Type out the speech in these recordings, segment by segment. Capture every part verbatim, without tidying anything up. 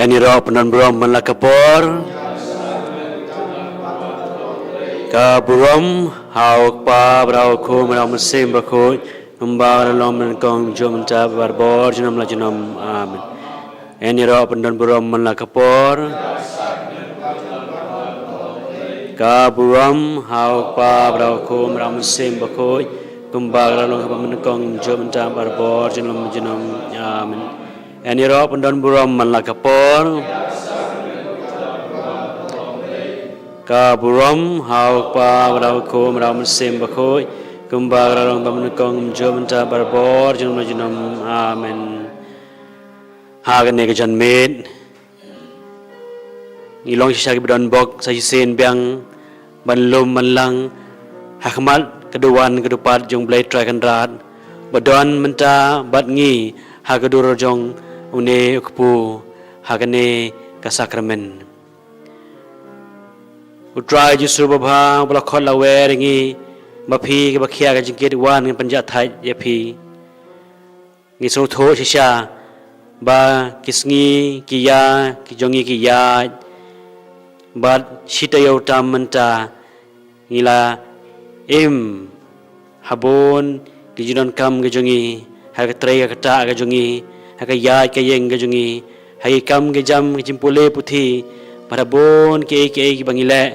Ngi ïaroh pyndon burom man la ka por. Ka burom ha u Kpa bad ha u Khun bad ha u Mynsiem Bakhuid, kumba ka la long mynnyngkong, mynta, barabor, junom la junom. Amen. Ngi ïaroh pyndon burom man la ka por. Ka burom ha u Kpa bad ha u Khun bad ha u Mynsiem Bakhuid, kumba ka la long mynnyngkong, mynta, barabor, junom la junom. Amen. Ngi ïaroh pyndon burom man la ka por. Ka burom ha u Kpa bad ha u Khun bad ha u Mynsiem Bakhuid, kumba ka la long mynnyngkong, mynta, barabor, junom la junom. Amen. Ha kane ka janmiet, ngi long shisha kiba don bok sa shisien biang ban lum ban lang ha khmat ka duwan ka dupat jong U Blei Trai Kynrad, ba don mynta bad ngi ha ka dur jong une u kpu ha kane ka sakramen. U Trai Jisu babha, ba la khot la wer ïa ngi, ba phi kiba khia ka jingkit, wan ngan pynjah thait ïa phi. Ngi sngewthuh shisha ba ki sngi ki ïa ki jong ngi ki ïaid, bad shi taïew tam mynta ngi la im ha bun ki jingdonkam ki jong ngi, ha ka trei ka ktah ka jong ngi, ha ka ïaid ka ïeng ka jong ngi, ha ki kam ki jam, ki jingpule puthi, bad ha bun kiei kiei kiba ngi leh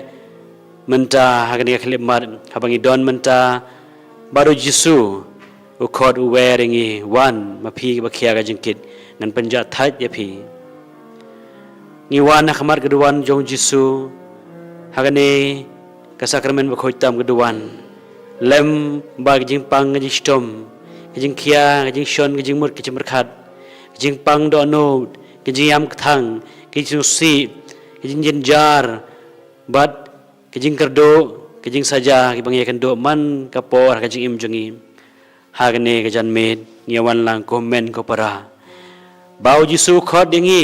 mynta ha kane ka khyllipmat, haba ngi don mynta bad U Jisu u khot u wer ïa ngi, wan ma phi kiba khia ka jingkit, ngan pynjah thait ïa phi. Ngi wan ha khmat ka duwan jong U Jisu ha kane ka sakramen bakhuid tam ka duwan, lem bad ka jingpang ka jingshitom, ka jingkhia ka jingshon, ka jingmut ka jingpyrkhat, ka jingpang dohnud, ka jingïam kthang, ka jingsngewsih, ka jingjynjar, bad ka jingkyrduh, ka jingsaja kiba ngi ïakynduh man ka por ha ka jingim jong ngi. Ha kane ka janmiet ngi wan lang ko hynmen ko para, ba U Jisu u khot ïa ngi,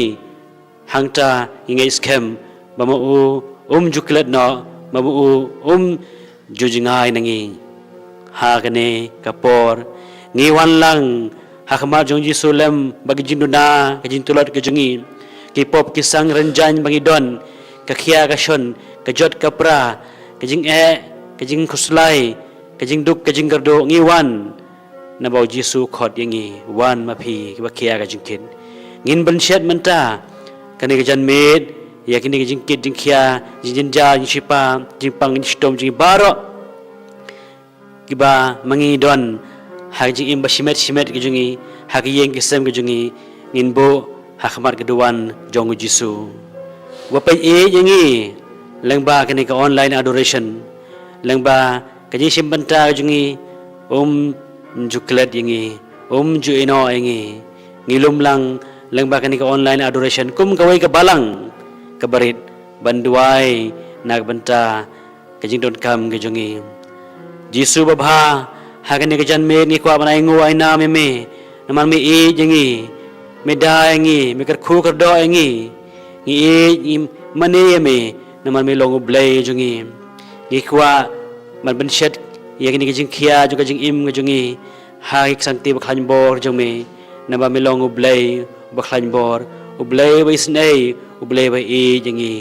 hangta ngi ngeit skhem ba ma u um ju klet noh, ba ma u um ju jngai na ngi. Ha kane ka por ngi wan lang ha khmat jong U Jisu lem bad ka jingduna, ka jingtlot ka jong ngi, ki pop ki sang rynjang ba ngi don, ka khia ka shon, ka jot ka pra, ka jingeh, ka jingkhuslai, ka jingduk ka jingkyrduh, ngi wan. Naba U Jisu u khot ïa ngi, wan ma phi kiba khia ka jingkit. Ngin pynshet mynta kane ka janmiet ïa kine ki jingkit jingkhia, jingjynjar jingshipa, jingpang jingshitom jong ngi baroh, kiba ma ngi don ha ka jingim ba shimet shimet ka jong ngi, ha ka ïing ka sem ka jong ngi, ngin buh ha khmat ka duwan jong U Jisu. Wat peit ïa ngi lyngba kane ka online adoration, lyngba ka jingshim bynta ka jong ngi, um ju klet ïa ngi, um ju ïehnoh ïa ngi. Ngi lum lang lyngba kane ka online adoration kum kawei ka balang kaba rit ban duwai na ka bynta ka jingdonkam ka jong ngi. Jisu babha, ha kane ka janmiet ngi kwah ban ai nguh ai nam ïa me, namar me ïeit ïa ngi, me da ïa ngi, me kyrkhu kyrdoh ïa ngi. Ngi ïeit, ngi mane ïa me, namar me long U Blei jong ngi. Ngi kwah ban pynshet ïa kine ki jingkhia jong ka jingim ka jong ngi ha ki ksangti ba khlaiñ bor jong me, naba me long U Blei ba khlaiñ bor, U Blei ba isynei, U Blei ba ïeit ïa ngi.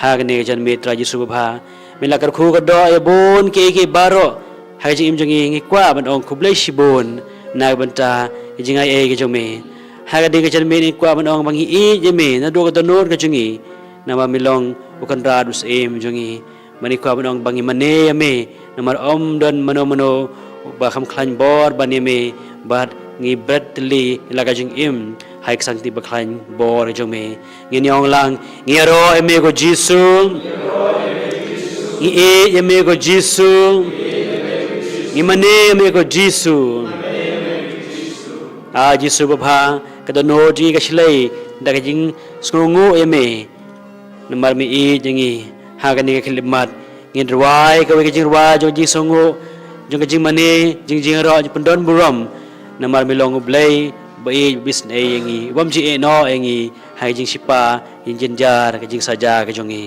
Ha kane ka janmiet Trai Jisu babha, me la kyrkhu kyrdoh ïa bun kiei kiei baroh ha ka jingim jong ngi, ngi kwah ban ong khublei shibun na ka bynta ka jingai ei ka jong me. Ha kane ka janmiet ngi kwah ban ong ba ngi ïeit ïa me naduh ka dohnud ka jong ngi, naba me long U Kynrad U Syiem jong ngi. Ba ngi kwah ban ong ba ngi mane ïa me, namar ym don mano mano ba kham khlaiñ bor ban ïa me, bad ngi bret tylli la ka jingim ha ki ksangti ba khlaiñ bor jong me. Ngin ïa ong lang, ngi ïaroh ïa me ko Jisu. Ngi ïeit ïa me ko Jisu. Ngi mane ïa me ko Jisu. A Jisu babha, ka dohnud jong ngi ka shlei da ka jingsngewnguh ïa me, namar me ïeit ïa ngi. Ha kane ka khyllipmat ngin rwai kawei ka jingrwai jong ka jingsngewnguh, jong ka jingmane, jing jingïaroh, jingpyndon burom, namar me long U Blei ba ïeit, ba isynei ïa ngi, bym ju ïehnoh ïa ngi ha ka jingshipa, ka jingjynjar, ka jingsaja ka jong ngi.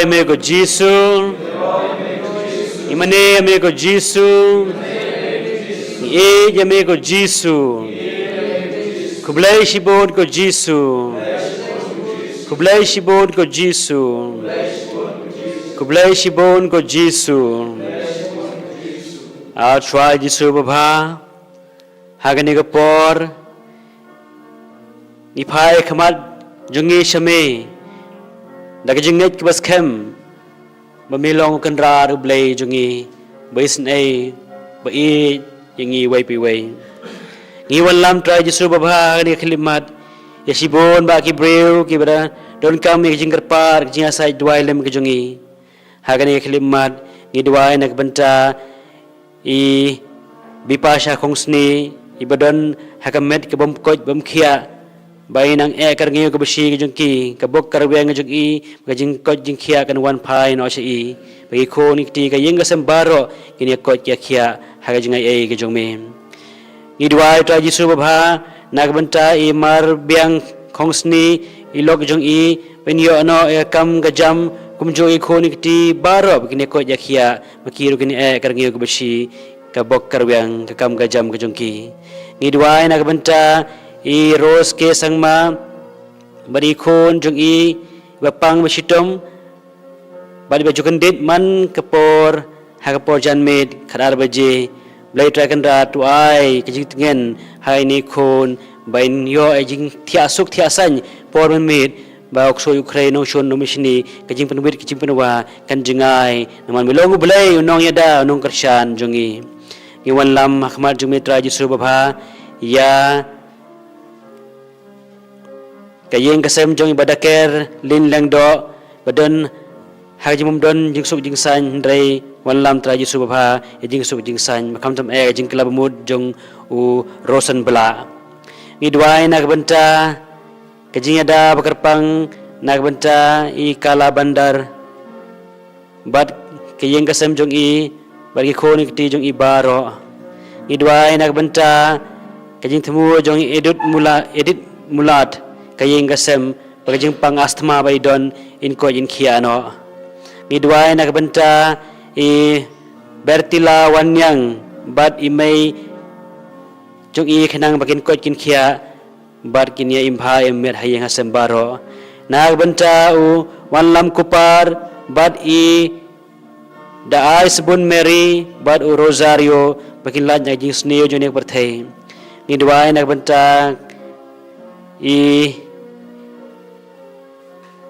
Me ko Jisu. Ngi mane ïa me ko Jisu. Ngi ïeit ïa me ko Jisu. Khublei shibun ko Jisu. Khublei shibun ko Jisu. Khublei shibun ko Jisu. A Trai Jisu babha, ha kane ka por ngi phai khmat jong ngi sha me da ka jingngeit kaba skhem ba me long u Kynrad U Blei jong ngi, ba isynei, ba ïeit ïa ngi iwei pa iwei. Ngi wanlam Trai Jisu babha ha kane ka khyllipmat ïa shibun bah ki briew kiba da donkam ïa ka jingkyrpad, ka jingïasaid duwai lem ka jong ngi. Ha kane ka khyllipmat ngi duwai na ka bynta i Bipasha Khongsni, iba don ha ka met ka bym koit bym khiah, ba i nang eh ka rngiew kaba shi ka jong ki, ka bok ka rwiang ka jong i, ka jingkoit jingkhiah kan wan phai noh sha i, ba ki khun ki kti ka ïing ka sem baroh kin ïa koit ïa khiah ha ka jingaiei ka jong me. Ngi duwai Trai Jisu babha na ka bynta i Mar Biang Khongsni, i lok jong i, ban ïoh noh ïa ka kam ka jam kumjuh i khun i kti baroh ba kin ïa koit ïa khiah, ba ki ruh kin eh ka rngiew kaba shi, ka bok ka rwiang, ka kam ka jam ka jong ki. Ngi duwai na ka bynta i Rose K Sangma bad i khun jong i ba pang ba shitom, bad ba ju kyndit man ka por ha ka por janmiet khatar baje. Blei Trai Kynrad, to ai ka jingtngen ha ine i khun, ba in ïoh ïa ka jingthiah suk thiah saiñ por mynmiet, ba u ksuid u khrei, nongshun nongmishni, ka jingpynwit ka jingpynwah kan jngai, namar me long U Blei u nongïada u nongkyrshan jong ngi. Ngi wanlam ha khmat jong me Trai Jisu babha ïa ka ïing ka sem jong i Bah Daker Lin Lyngdoh, ba don ha ka jingbymdon jingsuk jingsaiñ, hynrei wanlam Trai Jisu babha ïa jingsuk jingsaiñ, ba khamtam eh ka jingkylla bamut jong u Rosen Blah. Ngi duwai na ka bynta ka jingïada ba kyrpang na ka bynta i Kala Bandar bad ka ïing ka sem jong i, bad ki khun ki kti jong i baroh. Ngi duwai na ka bynta ka jingthmu jong i Edith Mula-, Edith Mulat, ka ïing ka sem, bad ka jingpang asthma ba i don, in koit in khiah noh. Ngi duwai na ka bynta i Bertila Wanniang bad i mei jong i, khnang ba kin koit kin khiah bad kin ïa im bha im miat ha ïing ha sem baroh. Na ka bynta u Wanlam Kupar bad i Da Aisbun Mary bad u Rosario, ba kin lait na ka jingsniew jong ine i pyrthei. Ngi duwai na ka bynta i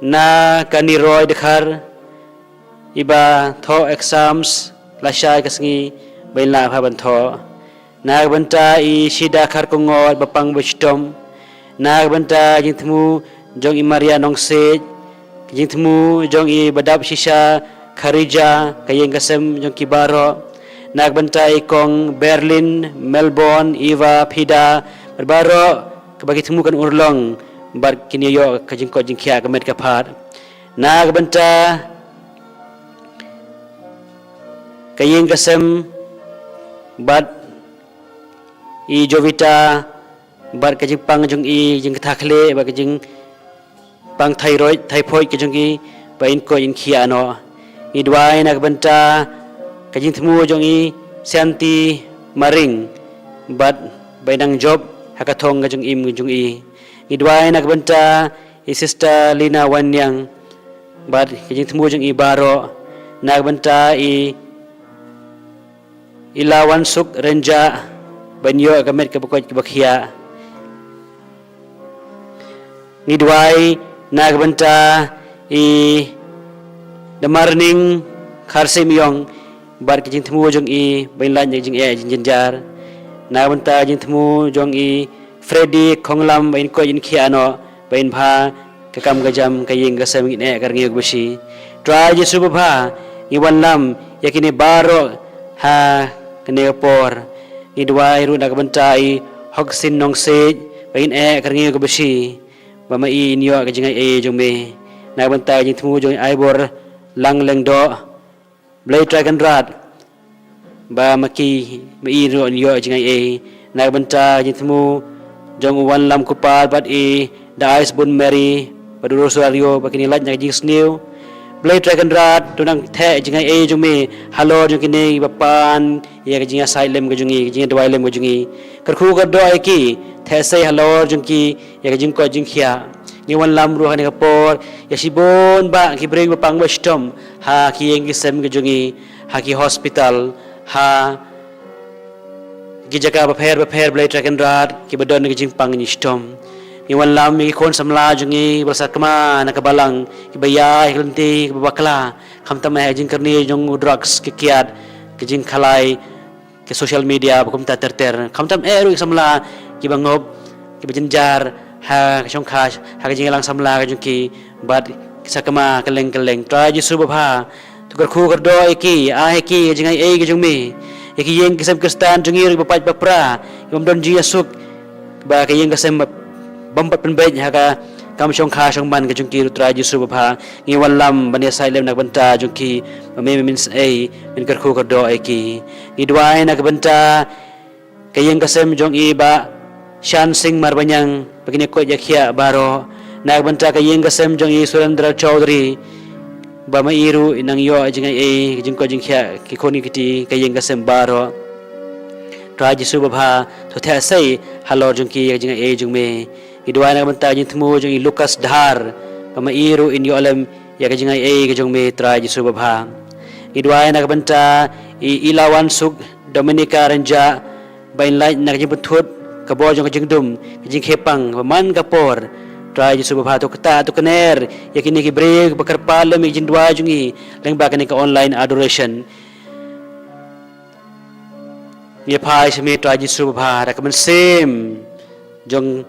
Na Kaniroi Dkhar, iba thoh exams lashai ka sngi, ba in lah bha ban thoh. Na ka bynta i Shida Kharkongor ba pang ba shitom. Na ka bynta jingthmu jong i Maria Nongsiej, ka jingthmu jong i Badap Shisha Kharija, ka ïing ka sem jong ki baroh. Na ka bynta i Kong Berlin, Melbourne, Eva, Phida, bad baroh kaba ki thmu kan urlong, bad kin ïoh ka jingkoit jingkhiah ka met ka phad. Na ka bynta ka ïing ka sem bad i Jovita, bad ka jingpang jong i jingkthah khlieh, bad ka jingpang thyroid, typhoid ka jong i, ba in koit in khiah noh. Ngi duwai na ka bynta ka jingthmu jong i Sianti Maring, bad ba in nang jop ha ka thong ka jingim ka jong i. Ngi duwai na ka bynta i Sister Lina Wanniang, bad ka jingthmu jong i baroh, na ka bynta i Ila Wansuk Rynjah, ba in ïoh ka met kaba koit kaba khiah. Ngi duwai na ka bynta i Damarning Kharsim Ïong, bad ka jingthmu jong i, ba in lait na ka jingeh jingjynjar. Na ka bynta ka jingthmu jong i Freddy Khonglam, ba in koit in khiah noh, ba in bha ka kam ka jam, ka ïing ka sem, ngin eh ka rngiew kaba shi. Trai Jisu babha, ngi wanlam ïa kine baroh ha kane ka por. Ngi duwai ruh na ka bynta i Hoksin Nongsiej, ba in eh ka rngiew kaba shi, ba ma i in ïoh ka jingaiei jong me. Na ka bynta ka jingthmu jong i Aibor Lang Lyngdoh, Blei Trai Kynrad, ba ma ki, ma i ruh in ïoh jingaiei. Na ka bynta ka jingthmu jong u Wanlam Kupar bad i Da Aisbun Mary bad u Rosario, ba kin ïa lait na ka jingsniew. Blei Trai Kynrad, to nang theh jingaiei jong me halor jong kine kiba pan ïa ka jingïasaid lem ka jong ngi, ka jingïaduwai lem ka jong ngi. Kyrkhu kyrdoh ïa ki, theh sei halor jong ki ïa ka jingkoit jingkhiah. Ngi wanlam ruh ha kane ka por ïa shibun bah ki briew ba pang ba shitom ha ki ïing ki sem ka jong ngi, ha ki hospital, ha ki jaka bapher bapher, Blei Trai Kynrad, kiba don ki jingpang jingshitom. Ngi wanlam ïa ki khun samla jong ngi ba la sakma na ka balang, kiba ïaid ha ki lynti kiba bakla, khamtam eh ha ka jingkyrni jong u drugs, ki kiad, ki jingkhalai, ki social media ba kumta ter ter. Khamtam eh ruh ki samla kiba ngop, kiba jynjar ha ka shongkha, ha ka jingïalang samla ka jong ki bad ki sakma kylleng kylleng. Trai Jisu babha, to kyrkhu kyrdoh ïa ki, ai ha ki ka jingaiei ka jong me, ïa ki ïing ki sem Khristan jong ngi ruh ba pait ba pra, ki bym don jingïasuk, ba ka ïing ka sem ba, bym pat pynbeit ha ka kam shongkha shongman ka jong ki ruh, Trai Jisu babha. Ngi wanlam ban ïasaid lem na ka bynta jong ki, ba me, me mynsngi, men kyrkhu kyrdoh ïa ki. Ngi duwai na ka bynta ka ïing ka sem jong i Bah Shan Singh Marbaniang, ba kin ïakoit ïakhiah baroh. Na ka bynta ka ïing ka sem jong i Surendra Chaudhary, ba ma i ruh i nang ïoh jingaiei, jingkoit jingkhiah, ki khun ki kti, ka ïing ka sem baroh. Trai Jisu babha, to theh sei halor jong ki ïa ka jingaiei jong me. Ngi duwai na ka bynta ka jingthmu jong i Lucas Dhar, ba ma i ruh in ïoh lem ïa ka jingaiei ka jong me, Trai Jisu babha. Ngi duwai na ka bynta i Ilawan Suk, Dominica Rynjah, ba in lait na ka jingpynthut ka bor jong ka jingdum, ka jingkheiñ ba man ka por. Trai Jisu babha, to ktah, to kner ïa kine ki briew ba kyrpad lem ïa ka jingduwai jong i lyngba kane ka online adoration. Ngi phai sha me, Trai Jisu babha, da ka mynsiem jong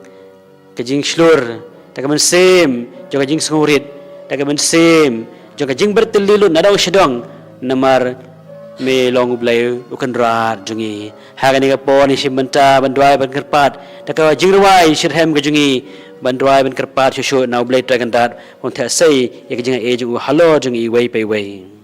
ka jingshlur, da ka mynsiem jong ka jingsngewrit, da ka mynsiem jong ka jingbret tylli lut na dong sha dong, namar me long U Blei U Kynrad jong ngi. Ha kane ka por ngi shim bynta ban duwai ban kyrpad da ka jingrwai shitrhem ka jong ngi, ban duwai ban kyrpad shuh shuh na U Blei Trai Kynrad, ban theh sei ïa ka jingaiei jong u halor jong ngi iwei pa iwei.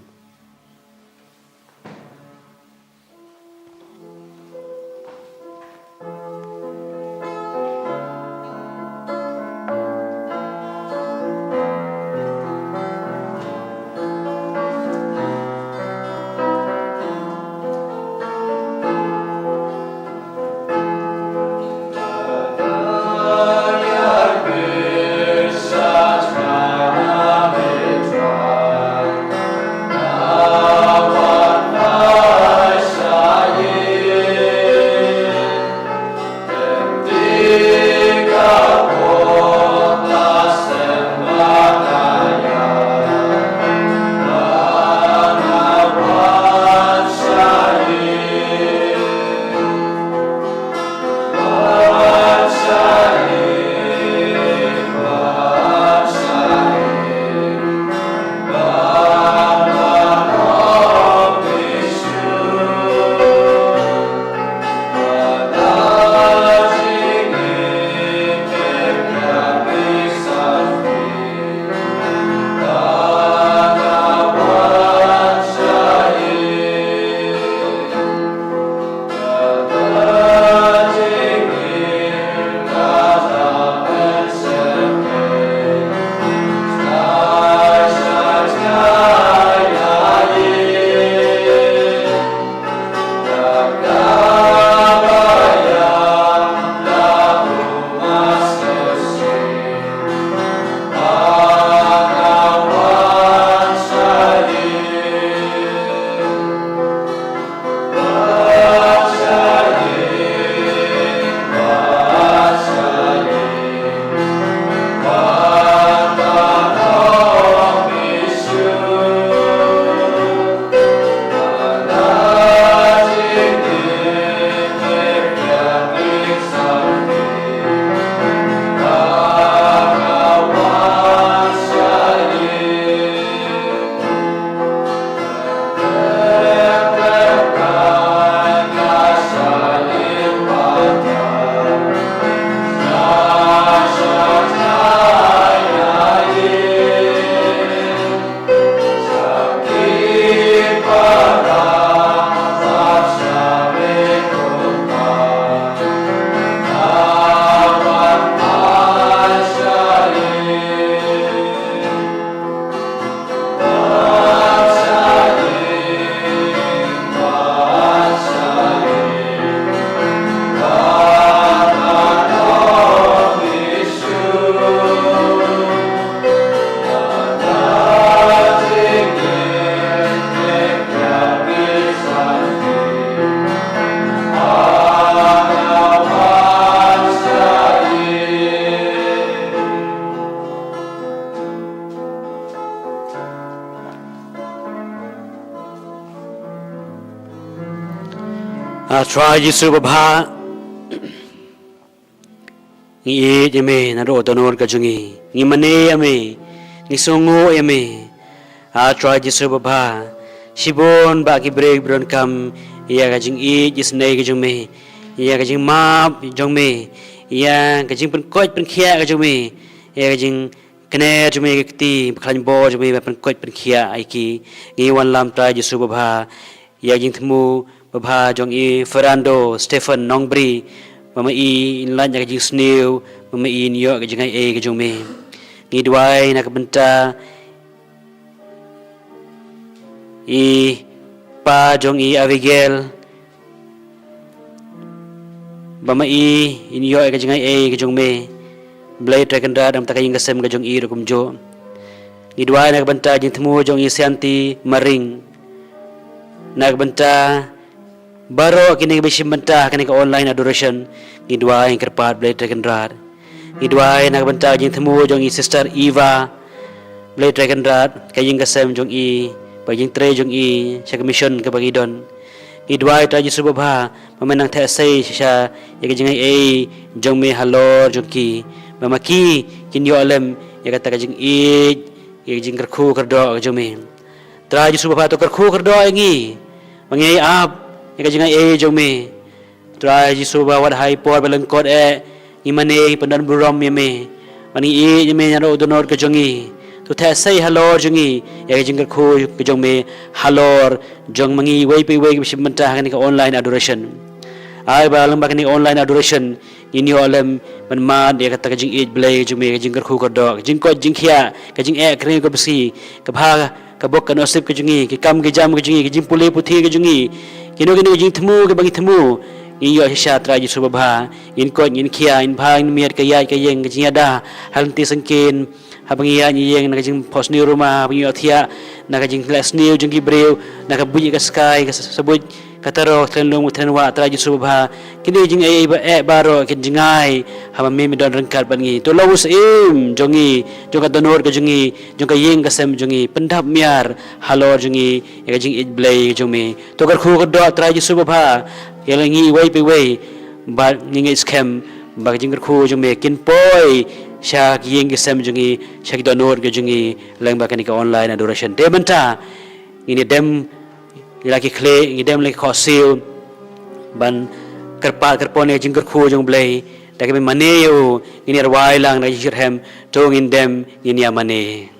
A Trai Jisu babha, ngi ïeit ïa me naduh dohnud ka jong ngi. Ngi mane ïa me, ngi sngewnguh ïa me. A Trai Jisu babha, shibun bah ki briew ki donkam ïa ka jingïeit isynei ka jong me, ïa ka jingmap jong me, ïa ka jingpynkhuid pynkhiah ka jong me, ïa ka jingkner jong me, ka kti ba khlaiñ bor jong me ba pynkoit pynkhiah ïa ki. Ngi wanlam Trai Jisu babha ïa ka jingthmu babha jong i Fernando Stephen Nongbri, ba ma i in lait na ka jingsniew, ba ma i in ïoh ka jingaiei ka jong me. Ngi duwai na ka bynta i pa jong i Abigail, ba ma i in ïoh ïa ka jingaiei ka jong me. Blei Trai Kynrad, namar ka ïing ka sem ka jong i ruh kumjuh. Ngi duwai na ka bynta jingthmu jong i Sianti Maring, na ka bynta baroh kine kiba shim bynta ha kane ka online adoration. Ngi duwai, ngi kyrpad Blei Trai Kynrad. Ngi duwai na ka bynta jingthmu jong i Sister Eva, Blei Trai Kynrad, ka ïing ka sem jong i, bad jingtrei jong i sha ka mission kaba ngi don. Ngi duwai Trai Jisu babha, ba men nang theh sei shisha ïa ka jingaiei jong me halor jong ki, ba ma ki kin ïoh lem ïa kata ka jingïeit, ïa ka jingkyrkhu kyrdoh ka jong me. Trai Jisu babha, to kyrkhu kyrdoh ïa ngi, ba ngi ïai ap ïa ka jingaiei jong me. Trai Jisu babha, wat ha i por ba lyngkot eh ngi mane, ngi pyndon burom ïa me, ba ngi ïeit ïa me naduh dohnud ka jong ngi. To theh sei halor jong ngi ïa ka jingkyrkhu ka jong me halor jong ma ngi iwei pa iwei kiba shim bynta ha kane ka online adoration. Ai ba lyngba kane ka online adoration ngin ïoh lem ban mad ïa kata ka jingïeit Blei jong me, ka jingkyrkhu kyrdoh, ka jingkoit jingkhiah, ka jingeh kyrngiew ka bsi, ka bha ka bok ka nusip ka jong ngi, ki kam ki jam ka jong ngi, ki jingpule puthi ka jong ngi, kino kino ki jingthmu kiba ngi thmu, ngin ïoh shisha Trai Jisu babha. Ngin koit, ngin khia, ngin bha, ngin miat ka ïaid ka ïeng, ka jingïada ha lynti syngkien, haba ngi ïaid ngi ïeng, na ka jingphohsniew ruma, haba ngi ïoh thiah, na ka jingleh sniew jong ki briew, na ka buit ka skai, ka sabuit ka tarok, tren lum tren wah, Trai Jisu babha. Kine ki jingaiei ba eh baroh kin jngai haba me me don ryngkat bad ngi. To long u syiem jong ngi, jong ka dohnud ka jong ngi, jong ka ïing ka sem jong ngi, pyndap miar halor jong ngi ïa ka jingïeit Blei jong me. To kyrkhu kyrdoh Trai Jisu babha ïa la ngi iwei pa iwei, bad ngi ngeit skhem ba ka jingkyrkhu jong me kin poi sha ki ïing ki sem jong ngi, sha ki dohnud ka jong ngi lyngba kane ka online adoration. Te mynta ngin ïa dem ïa la ki khlieh, ngi dem la ki khohsiew ban kyrpad kyrpon ïa ka jingkyrkhu jong u Blei. Da kaba mane ïa u ngin ïa rwai lang da ka jingshitrhem. To ngin dem, ngin ïa mane.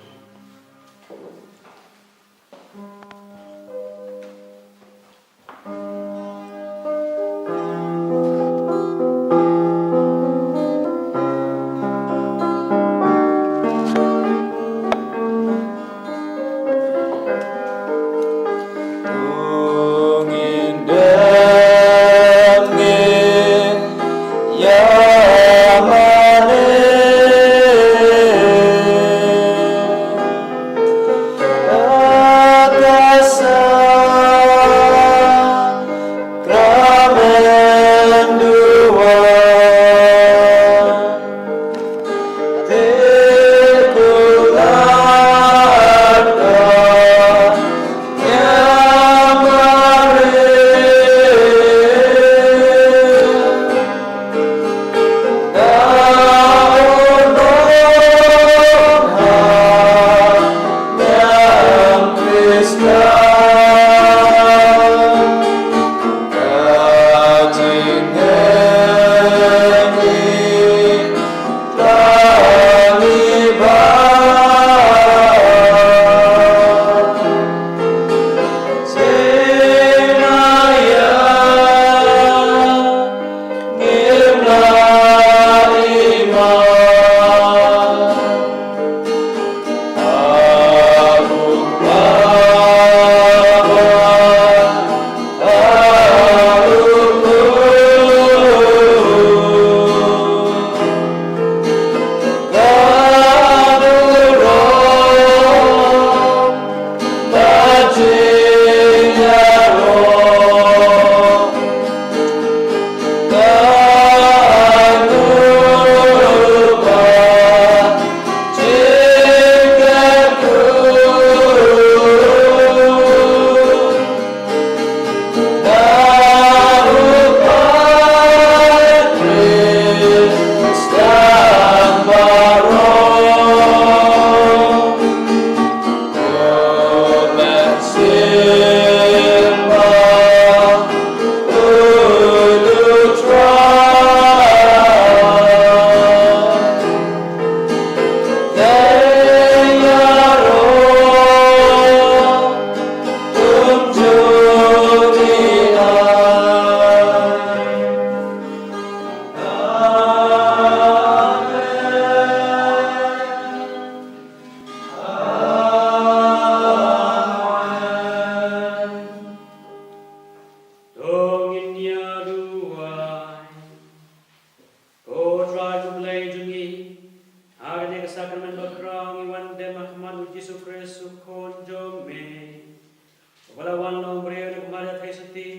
Ong briew na ka Maria Theisotti,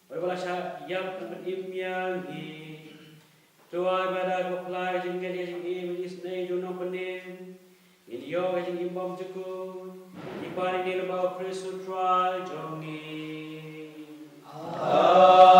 bad ba la shah ïap bad im ïa ngi. To ai ba da ka pla ka jingngeit ka jingim ka jingisynei jong u nongpynim, ngin ïoh ka jingim bymjukut. Ngi pan ïa kane lyngba U Khrist U Trai jong ngi. Amen.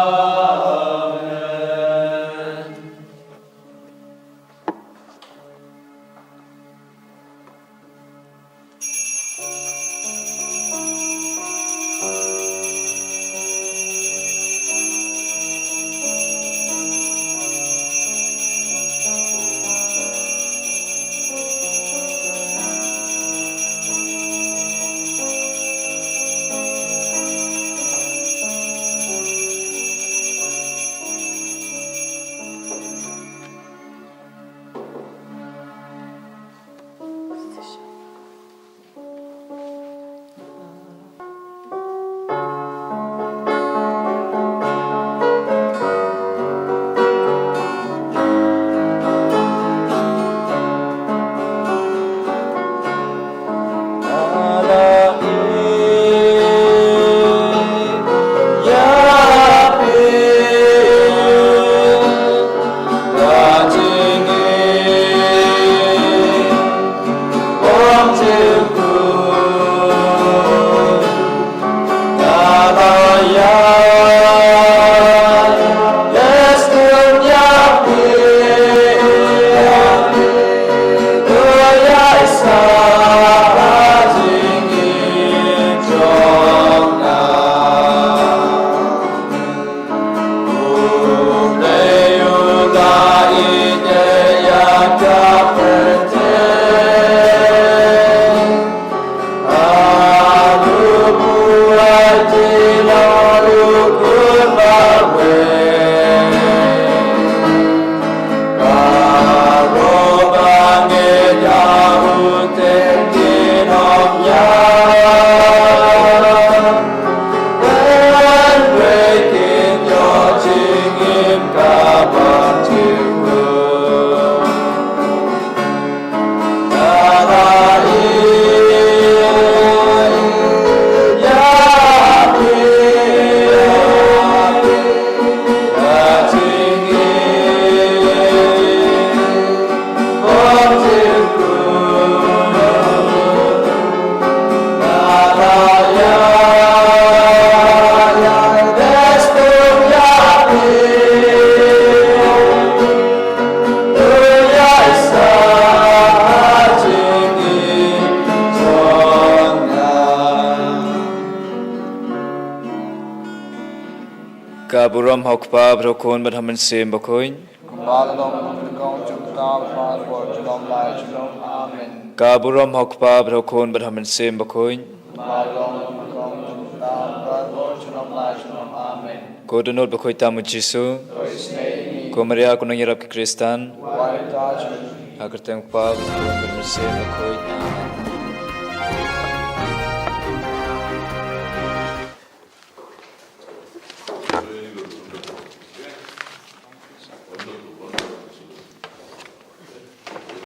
Ka burom ha U Kpa bad ha U Khun bad ha U Mynsiem Bakhuid. Kumba la long ha kaba nyngkong, junom, junom, junom lai junom. Amen. Ka burom ha U Kpa bad ha U Khun bad ha U Mynsiem Bakhuid. Kumba la long ha kaba nyngkong, junom, junom lai junom. Amen. Ko dohnud bakhuid tam U Jisu. To isynei ïa ngi. Ko Maria ko nongïarap ki Khristan. Duwai lynter jong ngi. Ha ka kyrteng U Kpa bad U Khun bad U Mynsiem Bakhuid. Amen.